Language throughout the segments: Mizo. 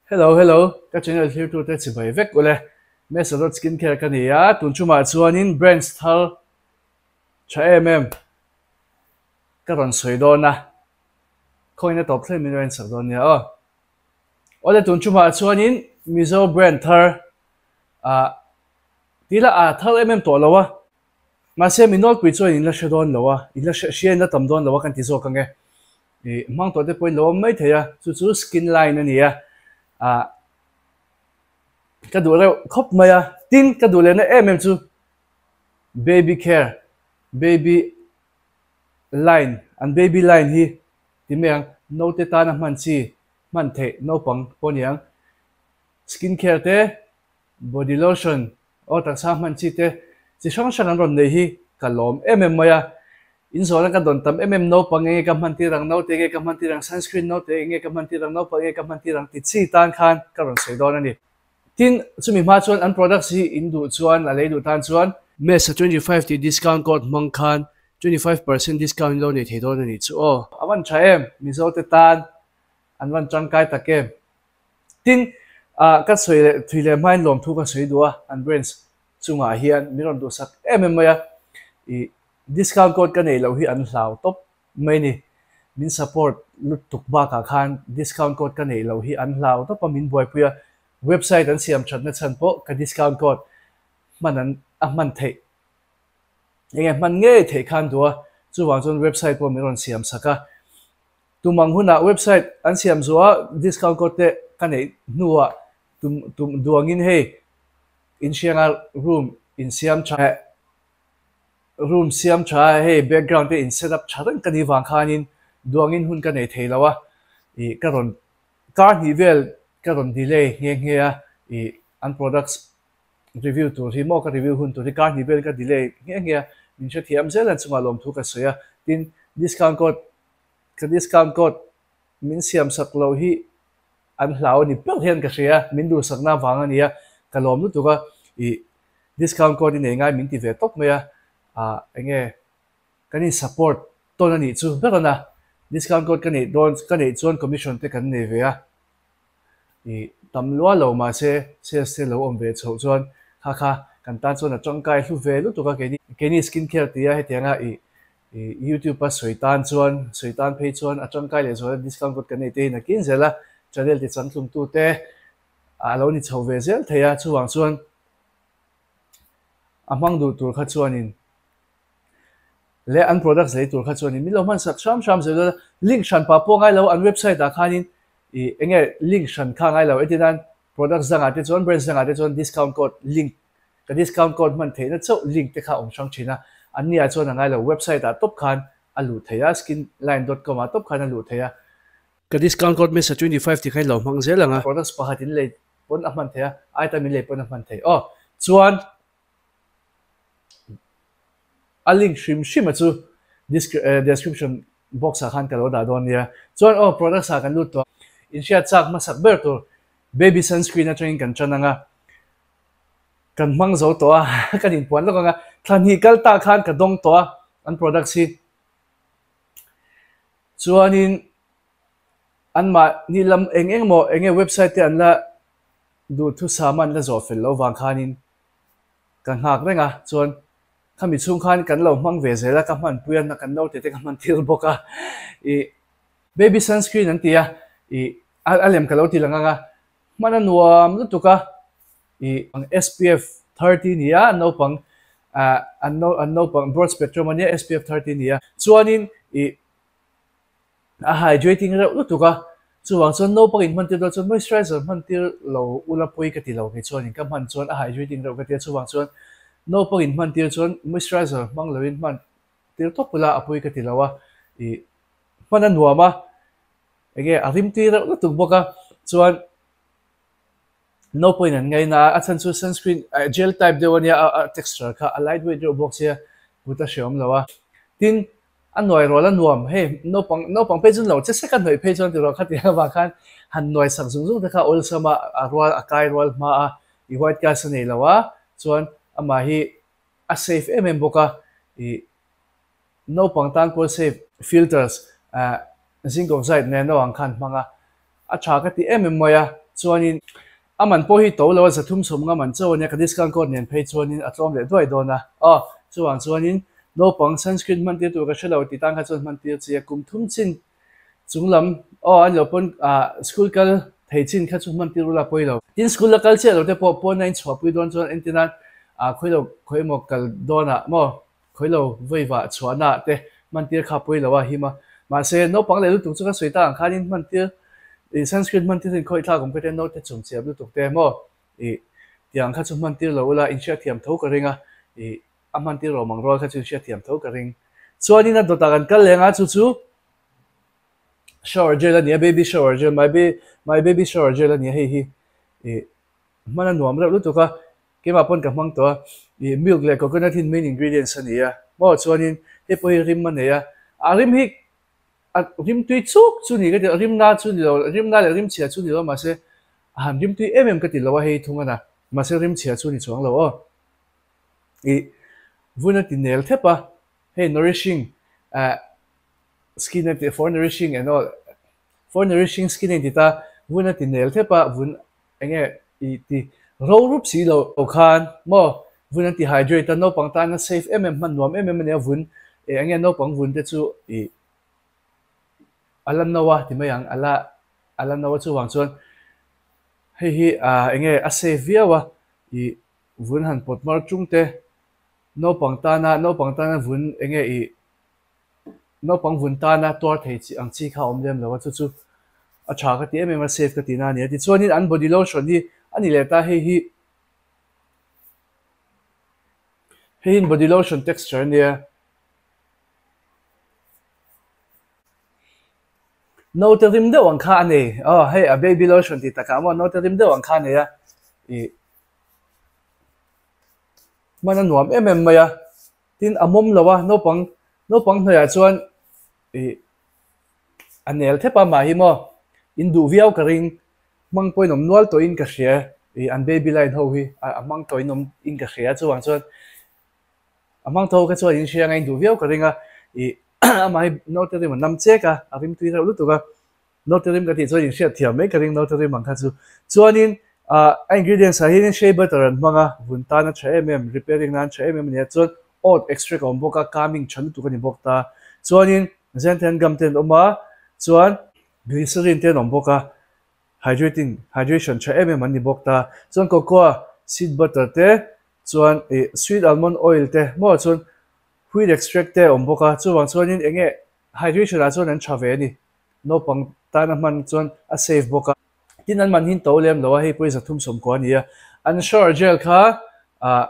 Hello hello, ka channel thlirtute chibai vek ule. Mesa dot skincare ka ni a, tun chumah chuanin brands thar tha em em ka rawn sawi dawn a, khawngin a tawp thleng min rawn sak dawn nia aw. Awle tun chumah chuanin Mizo brand thar ah tila a thar em em tawh lo a, Mahse, mi nawlpui chuan in la hre dawn lo a, in la hre hria in la tam dawn lo a kan ti zawk ang e. Ih, hmang tawh te pawhin lo awm mai thei a, chu chu skin line a ni a, ah, ka duh reuh khawp mai a. Tin, ka duh lehna em em chu baby care, baby line, an baby line hi ti mai ang, naute tana hman chi, hman theih naupang pawh a ni ang. Skin care te, Body lotion, aw taksa hman chi te chi hrang hrang an rawn nei hi ka lawm em em mai a. In zawhna ka dawn tam em em naupang enge ka hman tir ang, naute enge ka hman tir ang, sunscreen naute enge ka hman tir ang, naupang enge ka hman tir ang ti chi tan khan ka rawn sawi dawn a ni. Tin, chumi hma chuan an products hi in duh chuan a lei duh tan chuan. Mesa 25 tih discount code hmang khan 25% discount in lo nei thei dawn a nih chu aw. A van tha em, Mizo te tan an van tangkai tak em. Tin, ah ka sawi leh thui leh hmain lawmthu ka sawi duh a, an branch chungah hian min rawn duhsak em em mai a, ih discount code ka neih loh hi an hlau tawp mai ni, min support lutuk bakah khan discount code ka neih loh hi an hlau tawp a, min buaipui a, website an siam thatna chhan pawh ka discount code hman an a hman theih enge hman ngei theih khan duh a, chuvang chuan website pawh min rawn siam sak a. Tum ang hunah website an siam zuah a, discount code te ka neih hnuah tum tum duangin hei inhrianga room insiam tha eh room siam tha a hei background te in set up tha reng ka nih vang khanin duangin hun ka nei thei lo a ih ka rawn kar hnih vel ka rawn delay nghe nghe a ih an products review tur hi maw ka review hun tur hi kar hnih vel ka delay nghe nghe a min hrethiam zel an chungah lawmthu ka sawi a tin discount code Ka discount code min siam sak loh hi an hlau a ni ber hian ka hria, min duhsakna avang a nia, ka lawm lutuk a, ih discount code i nei ngai min ti ve tawp mai a, ah enge kan in support tawn a nih chu ber a na, discount code ka neih dawn ka neih chuan commission te kan nei ve a. Ih tam lua lo mahse sales te lo awm ve chhoh chuan kha kha kan tan chuan a tangkai hlu ve lutuk a keini keini skin care tia hetianga ih ih youtube a sawi tan chuan sawi tan phei chuan a tangkai leh zual a discount code kan nei te hi nakin zel a channel ti changtlung tu te a lo ni chho ve zel thei a chuvang chuan a hmang duh tur kha chuanin Leh an products lei tur kha chuanin min lo hman sak hram hram zel dawn a, link hran pah pawh ngai lo an website ah khanin ih eng nge link hran kha ngai lo entir nan products dangah te chuan branch dangah te chuan discount code link ka discount code hman theihna chauh link te kha a awm hrang thin a, an ni ah chuan a ngai lo website ah tawp khan a luh theih a skinline dot com ah tawp khan a luh theih a. Ka discount code hmasa 25 tih kha in lo hmang zel ang a. Products pakhat in lei pawn a hman theih a, item in lei pawn a hman theih aw. Chuan. A link hrim hrim a chu description box ah khan ka lo dah dawn nia. Chuan aw products ah kan lut tawh a, inhriat chak hmasak ber tur baby sunscreen atangin kan tan ang a, kan hmang zo tawh a, kan inpuan lawk ang a, thla hnih kal tah khan ka dawng tawh a an products hi. Chuanin anmahni lam eng eng emaw eng nge website te an la duhthusam a an la zawh fel loh vang khanin Ka nghak reng a, chuan khami chhung khan kan lo hmang ve zel a, ka hmanpui a, kan naute te ka hman tir bawk a, ih baby sunscreen an ti a, ih a lem ka lo ti lang ang a, hman a nuam lutuk a, ih SPF 30 ni a, an naupang ah an naupang broad spectrum a nia SPF 30 ni a, chuanin ih. A hydrating reuh lutuk a, chuvang chuan naupang in hman tir dawn chuan moisturizer hman tir lo ula pawi ka ti lo kei chuan in ka hman chuan a hydrating reuh ka ti a, chuvang chuan naupang in hman tir chuan moisturizer hmang lo in hman tir tawp ula a pawi ka ti lo a, ih hman a nuam a, enge a rim tui reuh lutuk bawk a, chuan naupang in an ngaina a, a chhan chu sunscreen gel type deuh a nia a texture kha a light weight reuh bawk sia kut a hreawm lo a, tin A nuai rual a nuam, hei naupang naupang phei chuan lo che sek a hnuai phei chuan tiraw khati avang khan han nuai sak zung zung te kha awlsam a, a rual a kai rual hma a, i white cast a nei lo a, chuan amah hi a safe em em bawk a, i naupang tan pawh safe filters zinc oxide nano ang khan hmang a, a tha ka ti em em mai a. Chuanin a man pawh hi to lo a 350 man chauh a nia, ka discount code nen phei chuanin a tlawm leh duai dawn a. Aw, chuvang chuanin naupang sunscreen hman tir tur ka hre lo tih tan kha chuan hman tir chi a, kum thum chin chung lam aw a ni lo pawn ah school kal thei chin kha chu hman tir ula pawi lo. Tin school la kal chiah lo te pawh pawn a inchhuahpui dawn chuan entir nan ah khawi lo khawi emaw kal dawnah maw Khawi lo vawiva chhuahna ah te hmantir kha pawi lo a him a. Mahse, naupang leh lutuk chu ka sawi tak ang khanin hmantir ih sunscreen hmantir hi inkhawih thlak awm ka tia naute chum chiap lutuk te maw ih tiang kha chu hmantir lo ula inhriatthiam tho ka ring a ih a hmantir rawm ang rual kha chu inhriatthiam tho ka ring. Chuanin a dawtah kan kal leng a chu chu shower gel a ni a baby shower gel my my baby shower gel a ni a hei hi ih hman a nuam reuh lutuk a. Keimah pawn ka hmang tawh a, ih milk leh coconut hi main ingredients a ni a, maw chuanin hei pawh hi rim a nei a, a rim hi a rim tui chuk chu ni ka ti lo, rim na chu ni lo, rim na leh rim chhia chu ni lo mahse a han rim tui em em ka ti lo a hei thung a na, mahse rim chhia chu ni chuang lo aw. Ih vun a ti nel thep a, hei nourishing eh skin a ti for nourishing and all for nourishing skin a inti ta, vun a ti nel thep a, vun Eng nge i ti ro rup si lo khan maw vun an ti hydrate a naupang tan a safe em em hman nuam em em a nia vun e eng nge naupang vun te chu i a la no a ti mai ang a la a la no a chuvang chuan hei hi ah eng nge a safe viau a i vun han pawt mar chung te naupang tana naupang tana vun eng nge i Naupang vun tana tuar thei chi ang chi kha a awm lem lo a, chu chu a tha ka ti em em a, safe ka tihna a ni a. Tichuanin an body lotion hi a ni leh ta, hei hi hei hi body lotion texture a nia. Naute rim deuh ang kha a nei, aw hei a baby lotion tih takah maw naute rim deuh ang kha a nei a, ih hman a nuam em em mai a. Tin, a mawm lo a, naupang naupang hnuaiah chuan ih a nel thep a mah hi maw in duh viau ka ring, hmang pawhin awm nual tawhin ka hria ih an baby line ho hi a hmang tawhin awm in ka hria chuvang chuan a hmang tho kha chuan in hria anga in duh viau ka ring a ih amah hi naute rim a nam chek a, a rim tui reuh lutuk a. Naute rim ka tih chuan inhriat thiam mai ka ring naute rim ang kha chu. Chuanin ah a ingredients ah hianin shea butter an hmang a, vun tan a tha em em, repairing nan tha em em a ni a, chuan oat extract a awm bawk a, calming tha lutuk a ni bawk ta. Chuanin xanthan gum te an awm a, chuan glycerin te an awm bawk a, hydrating hydration tha em em an ni bawk ta. Chuan cocoa seed butter te, chuan ih sweet almond oil te maw chuan wheat extract te a awm bawk a, chuvang chuanin eng nge hydration ah chuan an tha ve a ni. Naupang tana hman chuan a safe bawk a. Tin an man hin to lem lo a, hei pawh hi 390 a ni a. An shower gel kha ah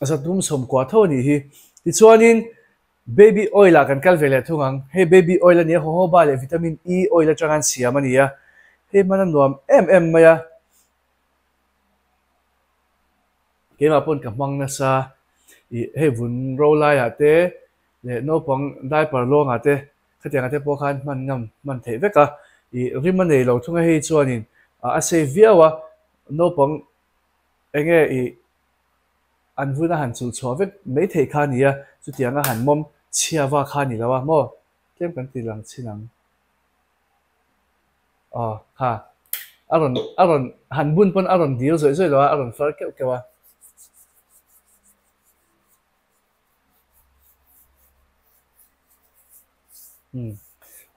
390 tho a nih hi. Tichuanin baby oil ah kan kal ve leh thung ang. Hei baby oil a ni a, jojoba leh vitamin E oil atanga an siam a ni a. Hei hman a nuam em em mai a. Keimah pawn ka hmang nasa ih hei vun ro laiah te leh naupang diaper lawngah te khatiangah te pawh khan hman ngam hman theih vek a, ih rim a nei lo thung a hei chuanin a safe viau a, naupang eng nge ih an vun a han chulh chhuah vek mai theih kha a ni a, chutiang a han mawm chhia va kha a ni lo a maw tlem kan ti lang chhin ang. Aw kha a rawn a rawn han bun pawn a rawn dil zawih zawih lo a, a rawn far keuh keuh a. Umm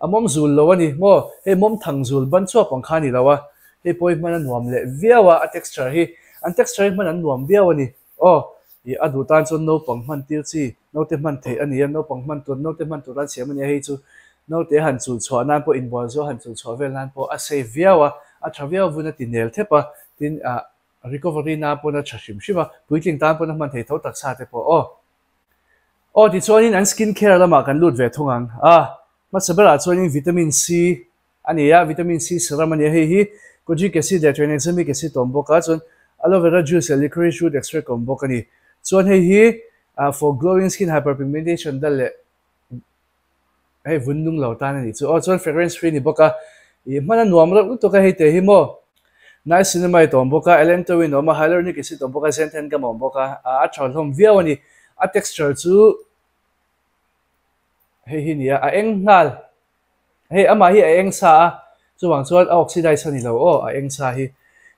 a mawm zul lo a ni maw hei mawm thang zul ban chhuak ang kha a ni lo a hei pawh hi hman a nuam leh viau a a texture hi an texture hi hman an nuam viau a ni aw ih a duh tan chuan naupang hman tir chi naute hman theih a ni a naupang hman tur naute hman tur an siam a ni a hei chu naute han chul chhuah nan pawh inbual zawh han chul chhuah vel nan pawh a safe viau a a tha viau vun a ti nel thep a tin ah Recovery na pawn a tha hrim hrim a, puitling tan pawn a hman thei tho taksa te pawh aw. Aw tichuanin an skin care lamah kan lut ve thung ang a, hmasa berah chuanin vitamin C a ni a, vitamin C serum a ni a, hei hi kojic acid leh tranexamic acid a awm bawk a, chuan aloe vera juice leh licorice root extract a awm bawk a ni. Chuan hei hi for glowing skin hyperpigmentation dal leh Hei vun nung lo tan a nih chu. Aw chuan fragrance free a ni bawk a, ih hman a nuam reuh lutuk a hei te hi maw. Niacinamide a awm bawk a, allantoin a awm a, hyaluronic acid a awm bawk a, xanthan gum a awm bawk a, a tha hlawm viau a ni. A texture chu hei hi a ni a, a eng nghal. Hei amah hi a eng sa a, Chuvang chuan a oxidize a ni lo aw, a eng sa hi.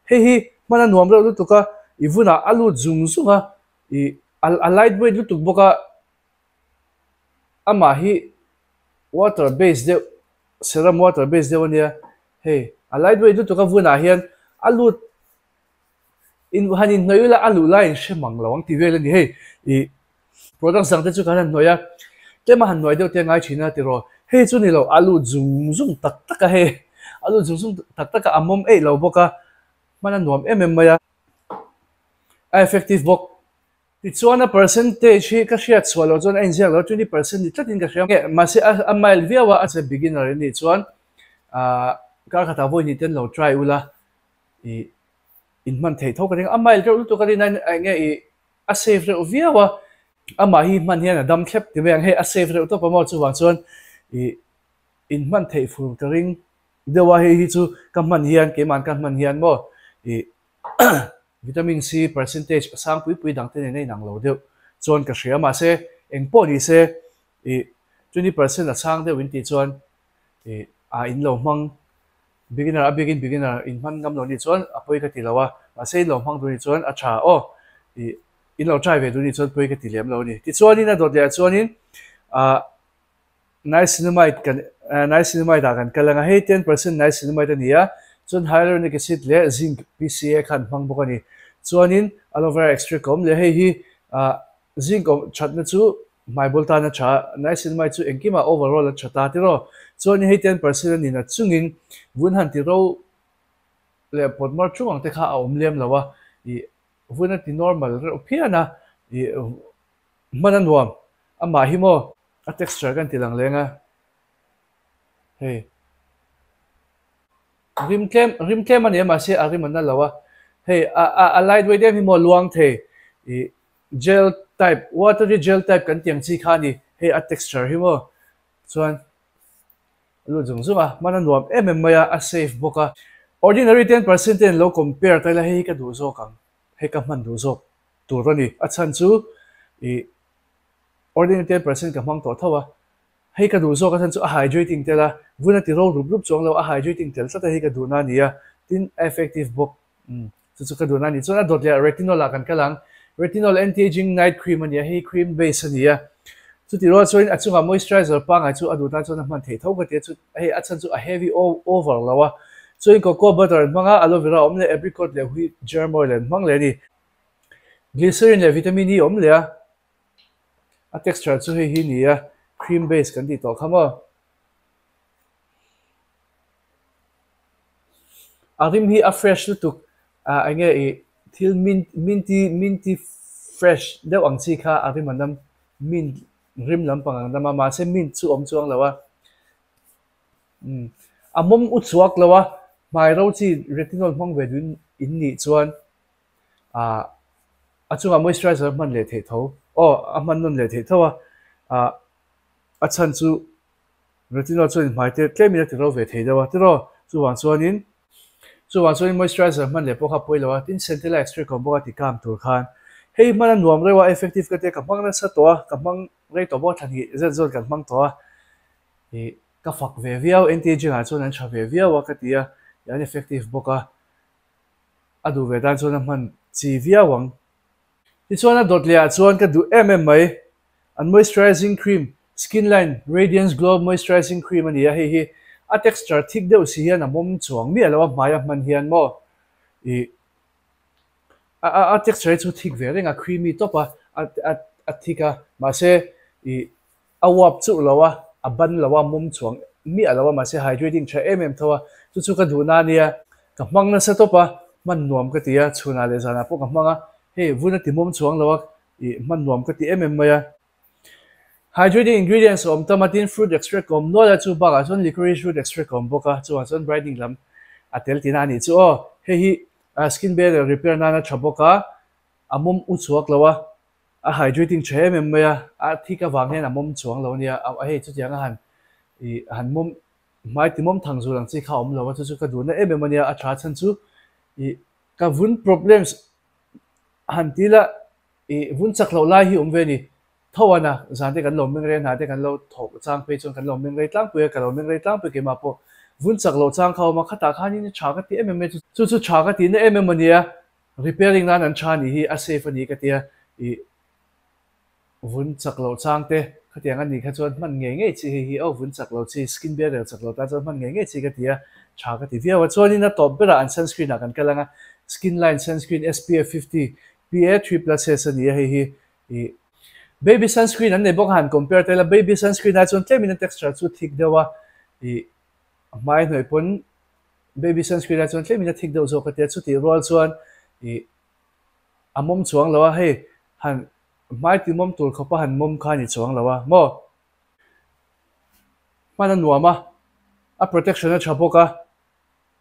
Hei hi hman a nuam reuh lutuk a, i vunah a lut zung zung a, i a light weight lutuk bawk a, amah hi water base deuh, serum water base deuh a nia, hei a light weight lutuk a vunah hian a lut in han inhnawih ula a luh lai in hre mang lo ang tih vel a ni hei ih product dang te chu kan han hnawih a tlem a han hnuai deuh te a ngai thin a tiraw hei chu ni lo a lut zung zung tak tak a hei a lut zung zung tak tak a a mawm eih lo bawk a hman a nuam em em mai a a effective bawk tichuan a percentage hi ka hriat chhuah loh chuan a inziak lo 20% ni tlatin ka hria mahse a mild viau a a che beginner in nih chuan ah kar khatah vawi hnih ten lo try ula ih in hman theih tho ka ring a, a mild reuh lutuk a rin a eng nge ih a safe reuh viau a, amah hi hman hian a dam thlep ti mai ang hei a safe reuh tawp a maw chuvang chuan ih in hman theih fur ka ring deuh a hei hi chu ka hman hian keimahn ka hman hian maw ih vitamin C percentage a sang pui pui dang te nen a inang lo deuh chuan ka hria mahse eng pawh ni se ih 20% a sang deuh in tih chuan ih a in lo hmang Beginner a bikin beginner in hman ngam lo nih chuan a pawi ka ti lo a, mahse in lo hmang duh nih chuan a tha aw, ih in lo try ve duh nih chuan pawi ka ti lem lo a ni. Tichuanin a dawt leh ah chuanin ah niacinamide kan niacinamide ah kan kal ang a, hei 10% niacinamide a ni a, chuan hyaluronic acid leh zinc PCA kha an hmang bawk a ni. Chuanin aloe vera extract a awm leh hei hi ah zinc awm thatna chu Hmaibawl tan a tha, niacinamide chu engkimah overall a tha ta tiraw? Chuan hei 10% a nina chungin vun han ti ro leh pawt mar chung ang te kha a awm lem lo a, ih vun a ti normal reuh phian a, ih hman a nuam amah hi maw a texture kan ti lang leng a, hei rim tlem rim tlem a ni a mahse a rim a na lo a, hei a a a light weight em hi maw luang thei ih Gel type, watery gel type kan tih ang chi kha a ni. Hei a texture hi maw chuan a lut zung zung a, hman a nuam em em mai a, a safe bawk a. Ordinary 10% te an lo compare ta ila hei hi ka duh zawk ang, hei ka hman duh zawk tur a ni. A chhan chu ih ordinary 10% ka hmang tawh tho a, hei ka duh zawk a chhan chu a hydrating tel a, vun a ti ro rup rup chuang lo, a hydrating tel tlat a hei ka duhna a ni a, tin a effective bawk. Umm chu chu ka duhna a ni. Chuan a dawt leh retinol ah kan kal ang. Retinol anti-aging night cream a ni a, hei cream base a ni a. Chutih rual chuanin a chungah moisturizer pangngai chu a duh tan chuan a hman theih tho ka ti a, chu hei a chhan chu a heavy over lo a. Chuanin cocoa butter an hmang a, aloe vera awm leh apricot leh wheat germ oil an hmang leh a ni. Glycerin leh vitamin E awm leh a, a texture chu hei hi ni a, cream base kan tih tawh kha maw. A rim hi a fresh lutuk ah eng nge ih thil mint minty minty fresh deuh ang chi kha a rim a nam mint rim lampang ang nam a mahse mint chu awm chuang lo a umm a mawm u chhuak lo a hmai ro chi retinol hmang ve duh in nih chuan ah a chungah moisturizer a hman leh theih tho aw a hman nawn leh theih tho a ah a chhan chu. Retinol chuan inhmai te tlemin a ti ro ve thei deuh a, tiraw? Chuvang chuanin, chuvang chuanin moisturizer hman leh pawh kha pawi lo a, tin Centella extract awm bawk a ti kam tur khan. Hei hman a nuam reuh a, effective ka tia ka hmang nasa tawh a, ka hmang rei tawh bawk a, thla hnih zet zawt kan hmang tawh a, ih ka fak ve viau, anti-aging ah chuan an tha ve viau a ka ti a, ih an effective bawk a, a duh ve tan chuan a hman chi viau ang. Tichuan a dawt leh ah chuan ka duh em em mai, an moisturizing cream Skinline Radiance Glow Moisturizing Cream a ni a, hei hi a texture thik deuh si hian a mawm chuang miah lo a hmai a hman hian maw ih a a a texture hi chu thik ve reng a creamy tawp a a a a thik a mahse ih A uap chuh lo a, a ban lo a, mum chuang miah lo a, mahse hydrating tha em em tho a, chu chu ka duhna a nia. Ka hmang nasa tawp a, hman nuam ka ti a, chhunah leh zanah pawh ka hmang a, hei vun a ti mum chuang lo a, ih hman nuam ka ti em em mai a. Hydrating ingredients a awm tam a, tin fruit extract a awm nual a, chu bakah chuan licorice root extract a awm bawk a, chuvang chuan brightening lam a tel tihna a nih chu aw. Hei hi skin barrier repair nan a tha bawk a, a mum u chhuak lo a, A hydrating tha em em mai a, a thik avang hian a mawm chuang lo a nia, a hei chutiang a han ih han mawm hmai ti mawm thang zul ang chi kha a awm lo a, chu chu ka duhna em em a nia, a tha chhan chu ih ka vun problems han ti ila ih vun chak loh lai hi awm ve a ni, tho a na zan te kan lo meng rei a, hna te kan lo thawk chang phei chuan kan lo meng rei tlangpui a, ka lo meng rei tlangpui keimah pawh. Vun chak loh chang kha a awm a, khatah khanin tha ka ti em em mai chu chu chu tha ka tihna em em a nia, repairing nan an tha nih hi a safe a ni ka tia ih vun chak loh chang te khatiang a nih kha chuan hman ngei ngei chi hei hi aw vun chak lo chi skin barrier chak lo tan chuan hman ngei ngei chi ka ti a tha ka ti viau a chuanin a tawp berah an sunscreen ah kan kal ang a skin line sunscreen SPF 50 PA 3 plus S a ni a hei hi ih baby sunscreen an nei bawk a han compare ta ila baby sunscreen ai chuan tlemin a texture chu thik deuh a ih a hmai hnuai pawn baby sunscreen ai chuan tlemin a thik deuh zawk a tia chutih rual chuan ih a mawm chuang lo a hei han hmai ti mawm tur khawpa han mawm kha a ni chuang lo a maw hman a nuam a a protection a tha bawk a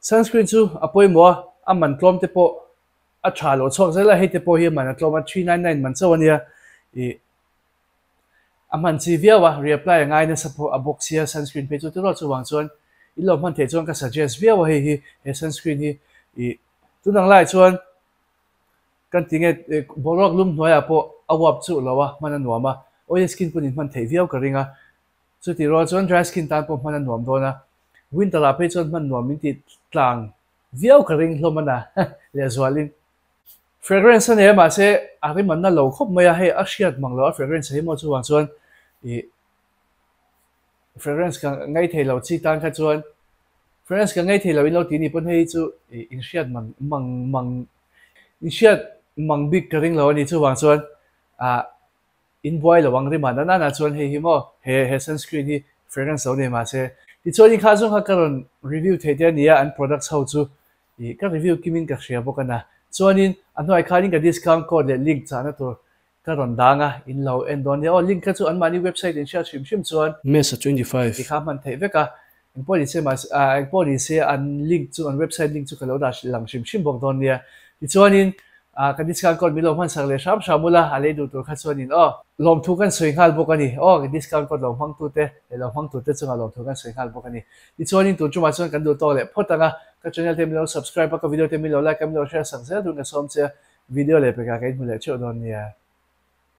sunscreen chu a pawimawh a a man tlawm te pawh a tha lo chhuak zel a hei te pawh hi a man a tlawm a 399 man chauh a nia ih a hman chi viau a reapply a ngai nasa pawh a bawk sia sunscreen phei chu tiraw chuvang chuan in lo hman theih chuan ka suggest viau a hei hi he sunscreen hi ih tunang laiah chuan Kan ti nge boruak lum hnuaiah pawh a uap chuh lo a, hman a nuam a, oily skin pawn in hman theih viau ka ring a, chutih rual chuan dry skin tan pawh hman a nuam dawn a, winter ah phei chuan hman nuam min tih tlang viau ka ring hlawm a na lehzualin. Fragrance a nei a mahse a rim an na lo khawp mai a, hei a hriat mang lo a fragrance hi maw chuvang chuan ih fragrance ka ngaih theih lo chi tan kha chuan fragrance ka ngaih theih lo in lo tih ni pawn hei chu ih inhriat mang mang mang Inhriat mang bik ka ring lo a ni chuvang chuan ah in buai lo ang rimah nana na chuan hei hi maw he he sunscreen hi fragrance lo nei mahse tichuan in kha zawng kha ka rawn review theih te a nia an products ho chu ih ka review kim in ka hria bawk a na chuanin a hnuai khanin ka discount code leh link chahna tur Ka rawn dang a, in lo en dawn nia. Aw, link kha chu anmahni website in hriat hrim hrim chuan. Mesa 25. Ti kha hman theih vek a. Engpawh ni se mahse, ah, engpawh ni se an link chu, an website link chu ka lo dah lang hrim hrim bawk dawn nia. Tichuanin, ah, ka discount code min lo hman sak leh hram hram ula, a lei duh tur kha chuanin aw, lawmthu kan sawi nghal bawk a ni. Aw, ka discount code lo hmangtute leh lo hmangtute chungah lawmthu kan sawi nghal bawk a ni. Tichuanin tun tumah chuan kan duh tawk leh phawt ang a, ka channel te min lo subscribe a, ka video te min lo like a, min lo share sak zel turin ka sawm che a. Video leh pekah ka inhmu leh theuh dawn nia.